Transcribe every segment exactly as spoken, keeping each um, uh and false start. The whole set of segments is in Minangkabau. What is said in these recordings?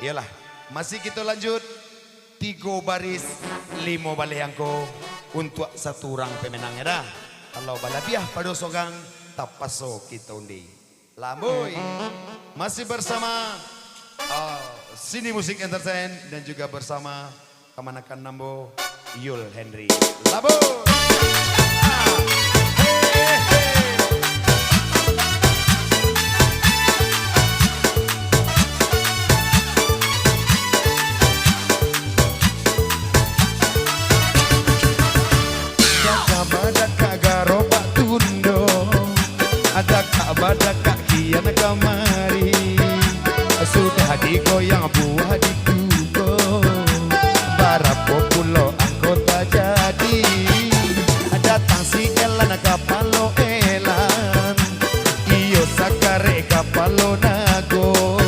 Iyolah, masih kito lanjut. Tigo baris, limo baleh angko untuak satu urang pemenang, yo dah. Kalau balabiah pado sorang, tapaso kito undi. Lamboi. Masih bersama, ah, Sini Musik Entertain dan juga bersama kamanakan ambo, Yul Henry. Lamboi. Dakak badakak garobak tundo, dakak badakak kian kamari. Sudah digoyang buah dikuko, barapo pulo angko tajadi? Datang si Elan kapalo elan, iyo sakarek kapalo nago.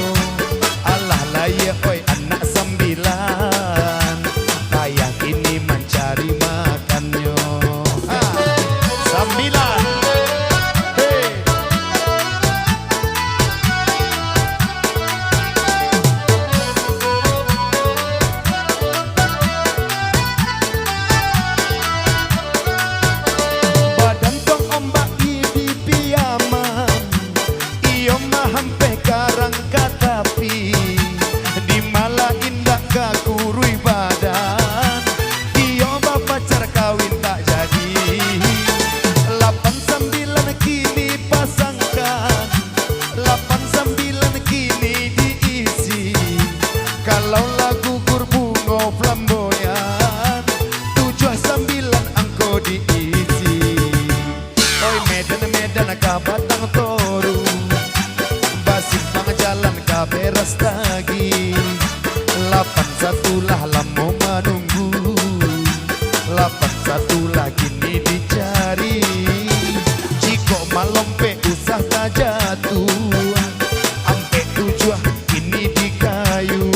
Alah layie oi anak sambilan, payah kini mancari makannyo. Ha, sambilan. Hei. Badan tong ombak di Piaman, iyo mahampeh karang ka tapi, di malah indak ka kurui badan, iyo bapacar kawin tak jadi. Lapan sambilan kini pasangkan, lapan sambilan kini diisi. Kalau lah gugur bungo flamboyan, tujuah sambilan angko diisi. Oi Medan, Medan ka Batang Toru, basimpang jalan ka Berastagi. Lapan satu lah lamo manunggu, lapan satu lah kini dicari. Jikok malompek usah tajatuah, ampek tujuah kini dikayu,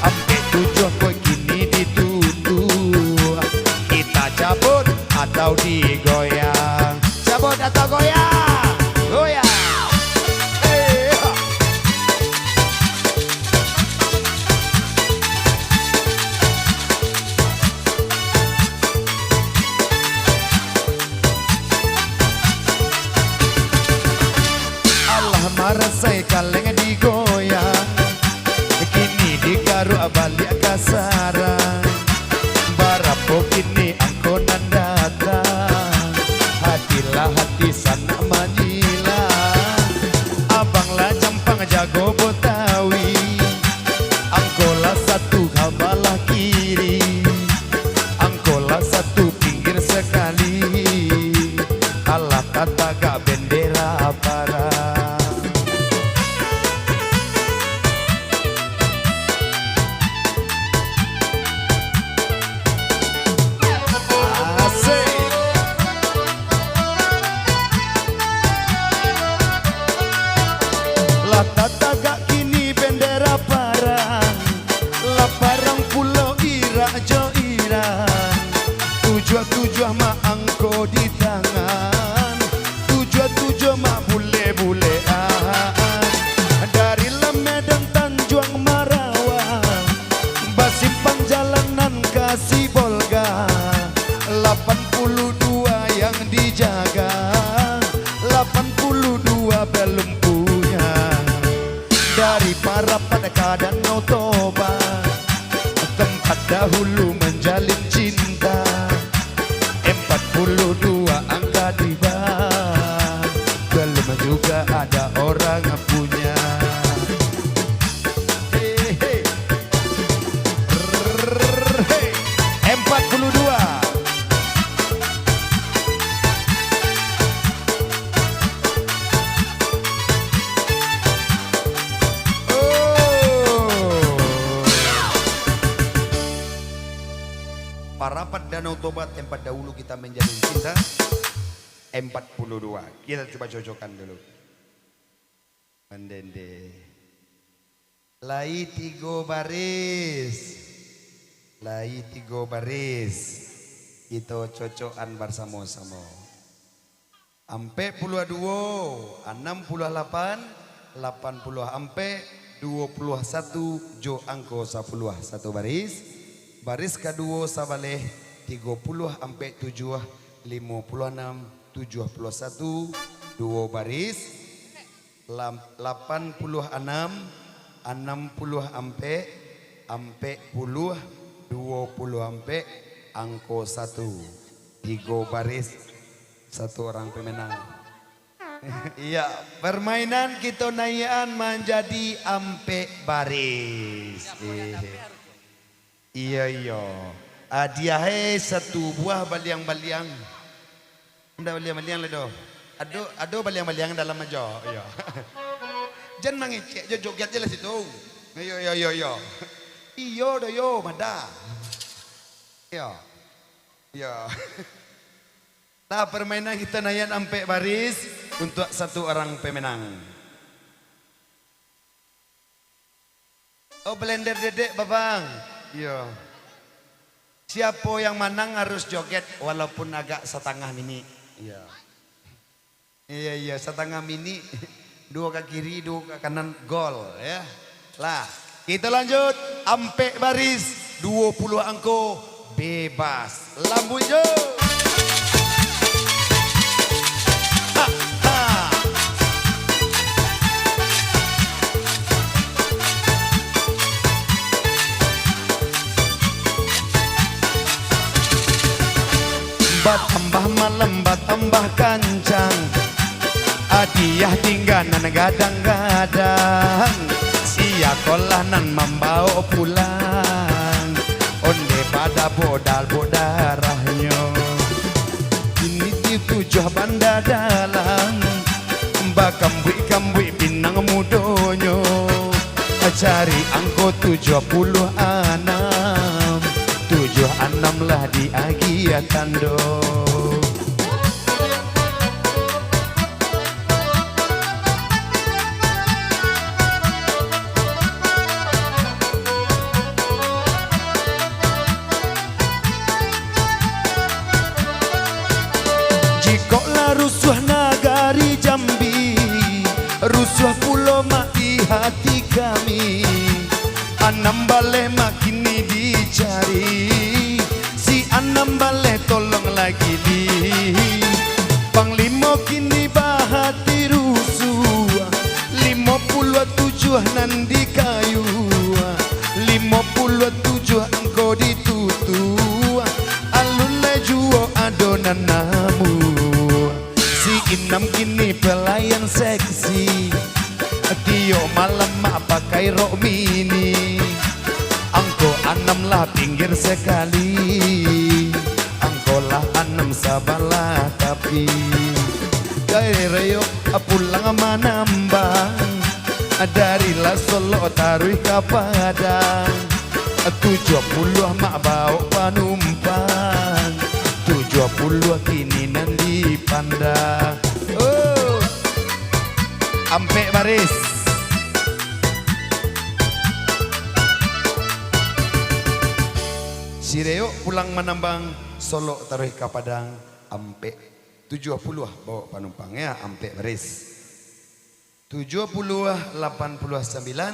ampek tujuah kok kini ditutuah. Kita cabut atau digoyang? Cabut atau goyang? Goyang. Eh, ha. Alah marasai kaleng digoyang, kini dikaruak baliak ka sarang. Barapo kini angko nan datang, hatilah hati sanak manyilang. Abang lah jampang jago Betawi, angko lah satu ka balah kiri. Angko lah satu pinggir sakali, alah tatagak bendera parang. Asik. Lah tatagak kini bendera parang. Lah parang pulo irak jo irak, tujuah-tujuah mak angko di tangan, tujuah-tujuah mak bulek-bulekan. Dari Lamedan Tanjuang Marawa, basimpang jalanan ka Sibolga, lapan puluh dua yang dijaga, lapan puluh dua balum punya. Dari Parapat ka Danau Toba, tempat dahulu manjalin cinta. Empat puluh dua angka tiba, balum juga ada orang punya. Hei, hei. Rrrr, hei. Empat puluh dua. Oh. Parapat Danau Toba, tempat dahulu kita menjalin cinta. Empat puluh dua. Kita coba cocokkan dulu. Mandende. Lai tigo baris. Lai tigo baris. Kito cocokan basamo-samo. Ampek puluah duo, anam puluah lapan, lapan puluah ampek, duo puluah satu jo angko sapuluah, satu baris. Baris kaduo sabaleh, tigo puluah ampek tujuah, limo puluah anam, tujuah puluah satu, duo baris. Lam-, lapan puluah anam, anam puluah ampek, ampek puluah, duo puluah ampek, angko satu. Tigo baris, satu orang pemenang. Iya, permainan kito naiakan manjadi ampek baris. Iyo, iyo. Hadiah e satu buah baliang-baliang. Ndak baliang-baliang lai doh. Ado, ado baliang-baliang dalam ajo. Iyo. Jan mangecek jo, joget je lah situ. Iyo, iyo, iyo, iyo. Iyo doh, yo, mada. Iyo. Iyo. Lah, permainan kito naiakan ampek baris untuak satu orang pemenang. Oh, blender dedek, Babang. Iyo. Siapo yang manang harus joget walaupun agak satangah minik. Iyo. Iyo, iyo, satangah minik. Duo ka kiri, duo ka kanan, gol, yo. Lah, kito lanjut. Ampek baris, duo puluah angko, bebas. Lambuik jo. Ha, ha. Batambah malam, batambah kancang. Hadiah tingga nan gadang-gadang. Sia kolah nan mambao pulang. Onde pada bodal-bodal darahnyo. Kini di tujuah banda dalang. Bakambuik-kambuik pinang mudonyo. Cari angko tujuah puluah anam. Tujuah anam lah diagiah tando. Jikok lah rusuah nagari Jambi, rusuah pulo mak di hati kami. Anam baleh mak kini dicari, si anam baleh tolong lagi li. Panglimo kini bahati rusuah, limo puluah tujuah nan di kayu, limo puluah tujuah angko ditutuah, alun lai juo ado nan namuah. Si Inam kini pelayan seksi, tiok malam mak pakai rok mini. Angko anam lah pinggir sakali, angko lah anam sabalah tapi. Dari Rayok pulang manambang, dari lah Solok taruih ka Padang. Tujuah puluah mak baok panumpang, tujuah puluah kini nan dipandang. Oh. Ampek baris. Si Rayok pulang manambang, Solok taruih ka Padang, ampek. Tujuah puluah baok panumpang, yo, ampek baris. Tujuah puluah, lapan puluah sambilan,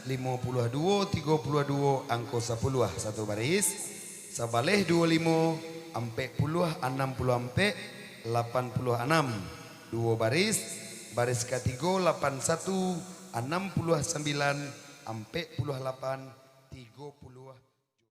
limo puluah duo, tigo puluah duo, angko sapuluah, satu baris. Sabaleh duo limo, ampek puluah, anam puluah ampek, lapan puluah anam, duo baris. Baris katigo, lapan satu, anam puluah sambilan, ampek puluah lapan, tigo